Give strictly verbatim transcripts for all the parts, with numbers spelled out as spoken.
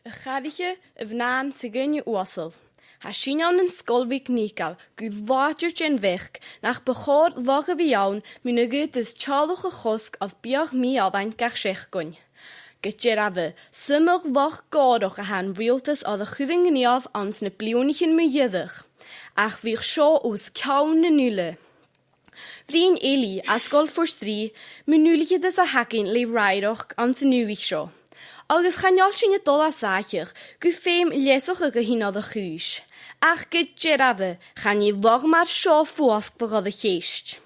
A chathraiche, a mhnathan 's a dhaoine uasal. Tha sinn ann an Sgoil MhicNeacail gu làidir den bheachd nach bu chòir lagh a bhith ann mun a dh'fhaodas teaghlach a chosg air biadh mì-fhalain gach seachdain. Gu dearbha, 's iomadh lagh gòrach a tha an riaghaltas air a chur an gnìomh anns na bliadhnaichean mu dheireadh, ach bhiodh seo os cionn nan uile. Bhruidhinn Eilidh à Sgoil Phort Rìgh mun duilgheadas a th' againn le rèireachd anns an dùthaich seo, agus chan eil sinn a' dol às àicheadh gum feum leasachadh a thighinn air a' chùis, ach gu dearbha chan e lagh mar seo fuasgladh air a' cheist.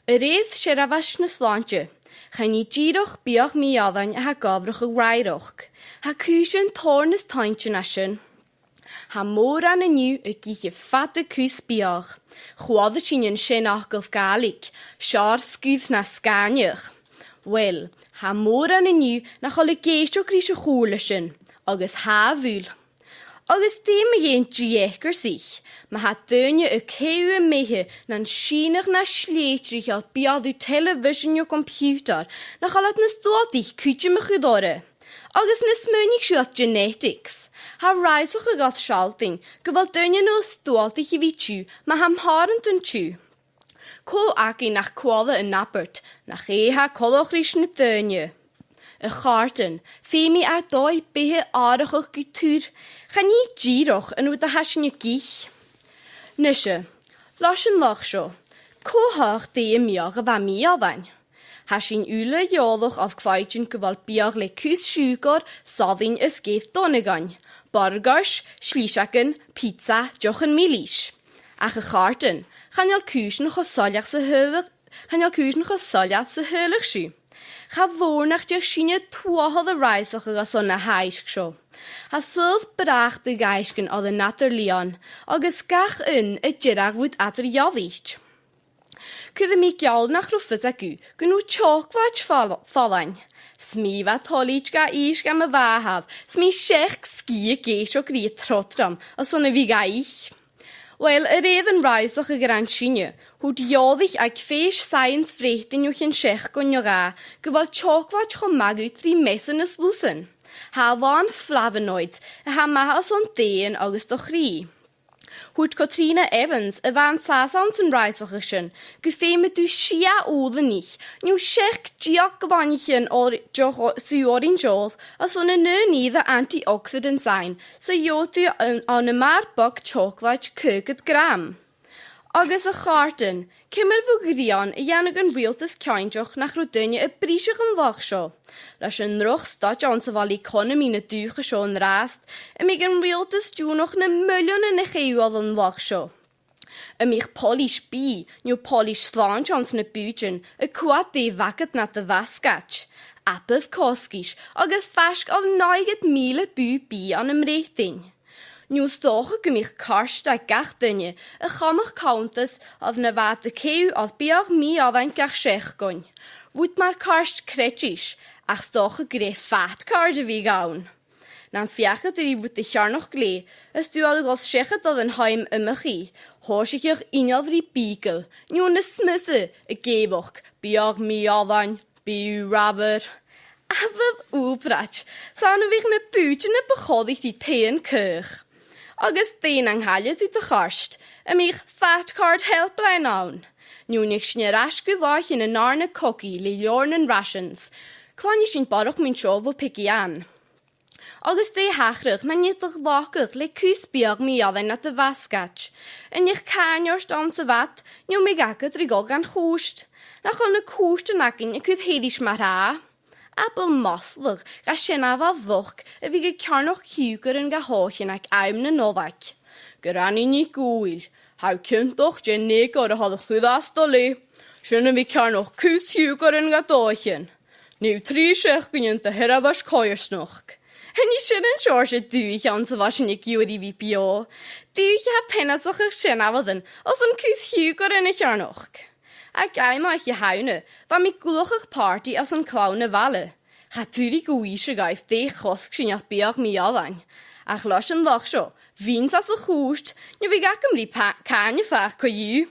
A rèir seirbheis na slàinte, chan e dìreach biadh mì-fhalain a tha ag adhbhrachadh rèireachd. Tha cùisean tòrr nas toinnte na sin. Tha mòran an-diugh ag ithe fada cus biadh. Chuala sinn an seanfhacal Gàidhlig, seòrsa sgur na sgàineadh. Uill, tha mòran an-diugh nach eil ag èisteachd ris a' chùl sin, agus tha a' bhuil. Agus dè mu dheidhinn dìochuimhneachadh, ma tha daoine a' caitheamh a' mheitheadh nan sìneadh na slèibhte air biadh television no computer, nach eil iad nas dualtaiche cuideam a chur orra? Agus ma smaoinicheas tu air genetics, tha rannsachadh a' sealltainn gu bheil daoine nas dualtaiche a bhith tiugh ma tha am pàrantan tiugh. Cò againn nach cuala an abairt, nach e tha coltach ris na daoine? A chàirdean, feumaidh ar dòigh beatha atharrachadh gu tur, chan e dìreach an rud a tha sinn ag ithe. Nise, leis an lagh seo, cò tha a' dèanamh biadh a bha mì-fhalain? Tha sinn uile eòlach air claideann gu bheil biadh le cus siùcair, salann is geir dona againn, burgers, sliseagan, pizza, deochan milis. Ach a chàirdean, chan eil cùisean cho soilleir 's a shaoileadh, chan eil cùisean cho soilleir 's a shaoileadh sibh. Cha mhòr nach deach sinne tuathal a' rannsachadh airson na h-aithisg seo. Tha saoghal bràth de dh'aithisgean air an eadar-lìon, agus gach aon a' dèanamh rud eadar-dhealaichte. Cuiridh mi geall nach robh fios agaibh gun robh teòclaid fal-, fallain. 'S mi a bha toilichte ga innse dha mo mhàthair, 's mi seachd sgìth ag èisteachd ri a trodram airson a bhith ga ithe. Uill, a rèir an rannsachadh a rinn sinne, thuirt eòlaichean aig Fèis Saidheans Bhreatannach o chionn seachdain no dhà gu bheil teòclaid cho math dhut ri measan is lusan. Tha e làn flavonoids a tha math airson d' èighean agus do chridhe. Thuirt Catrìona Evans, a bha an sàs anns an rannsachadh sin, gum feumadh tu sia ùbhlanach, no seachd deug glanaichean or-, deoch o-, sùgh orains òl, airson an aon ìre antioxidants fhaighinn 's a gheibh tu ann, ann am mar bhog teòclaid caogad gram. Agus a chàirdean, ciamar bho ghrìon a dhèanadh an riaghaltas cinnteach nach robh daoine a' briseadh an lagh seo? Leis an droch staid anns a bheil economy na dùthcha seo an-dràsta, am biodh an riaghaltas deònach na milleanan a chaitheamh air an lagh seo? Am biodh poilis bìdh, no poilis slàinte anns na bùithtean, a' coimhead dè bh' agad nad bhasgaid? Abair cosgais, agus faisg air naochad mìle bùth bìdh ann am Breatainn. No 's dòcha gum biodh cairt aig gach duine a chumadh cunntas air na bha iad a' caitheamh air biadh mì-fhallain gach seachdain. Rud mar cairt creideis, ach 's dòcha gur e fat card a bhiodh ann. Nam faigheadh tu ri rud a cheannach glè, is tu air a dhol seachad air an t-àm iomchaidh, thòisicheadh inneal ri bìogail, no nas miosa ag èigheach, biadh mì-fhallain, biadh rabhaidh. Abair ùpraid, 's ann a bhiodh na bùithtean a bu chòir ri taighean caoch. Agus dè nan cailleadh tu do chairt, am biodh fat card helpline ann? No nì sinn air ais gu làithean an àrna cogaidh le leabhar nan rations. Cluinnidh sinn barrachd mun seo bho Piggy Ann. Agus dè thachradh nan tèid thu a ghlacadh le cus biadh mì-fhallain nad bhasgaid? An deach càineadh ort anns a' bhad, no am biodh agad ri dhol dhan chùirt? Nach eil na cùirtean againn a' cur thairis mar-thà? Abair maslach dha seann-àm bhochd a bhiodh a' ceannach shiùcaran dha h-òighean aig àm na Nollaig. Granny NicDhùghaill, tha thu ciontach dè an eucoir a tha thu a' cur às do leth. Sin a bhith a' ceannach cus shiùcaran dha d' òighean. Nì thu trì seachdainean de sheirbheis coimhearsnachd. An e sin an seòrsa dùthaich anns a bheil sinn ag iarraidh a bhith beò? Dùthaich a tha peansachadh seann-àm airson cus shiùcaran a cheannach. Aig àm Oidhche Shamhna, bha mi ag ullachadh pàrtaidh airson clann a' bhaile. Cha tuirt iad gu h-ìosal dhaibh dè chosg sinn air biadh mì-fhallain. Ach leis an lagh seo, bhithinn-sa sa chùirt, no bhiodh agam ri pa-, càineadh fhathast co-dhiù.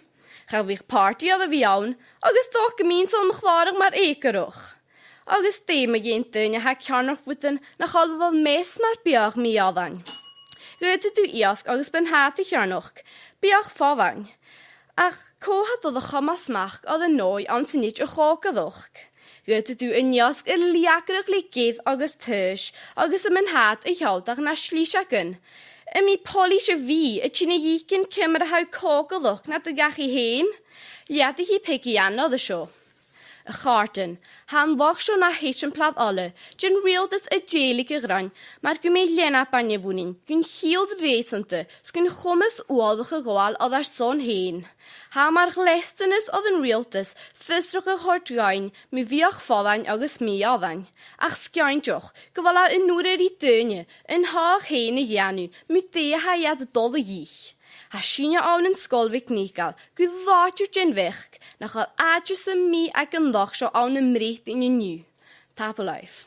Cha bhiodh pàrtaidh air a bhith ann, agus 's dòcha gum bithinn-sa air mo chlàradh mar eucoireach. Agus dè mu dheidhinn daoine a tha a' ceàrnachadh rudan nach eil a' dol a mheas mar beathach mì-fhalaind? Dh'fhaodadh tu iasg agus buntàta a cheàrnachadh, beathach fallain. Ach cò tha dol a chumail smachd air an dòigh anns an t-sìde a' chòcaireachd? Dh'fhaodadh tu an iasg a leagadh le geir agus taois, agus am buntàta a sheòladh nar sliseagan. Am bi poilis a' bhìdh a' tighinn a dh'fhaicinn ciamar a tha thu a' còcaireachd nad dhachaigh fhèin? Leudaichidh Peigi Anna oir seo. A chàirdean, tha an loch seo na h-eisimpleir eile den riaghaltas a' dèiligeadh oirnn mar gum bi leanabh bainne bhuineadh gun chiall reusanta 's gun chumas uallach a ghabhail air ar son fhèin. Tha e mar dhleastanas air an riaghaltas fiosrachadh a thoirt dhuinn mu bheathach fallain agus mì-fhallain, ach sgoinneil gu bheil e an urra ri daoine an t-àite fhèin a dhèanamh mu dè a tha iad a' dol a dhìth. Tha sinne ann an Sgoil MhicNeacail gu làidir den bheachd nach eil àite sam bith aig an loch seo ann am Breatainn an-diugh. Tapadh leibh.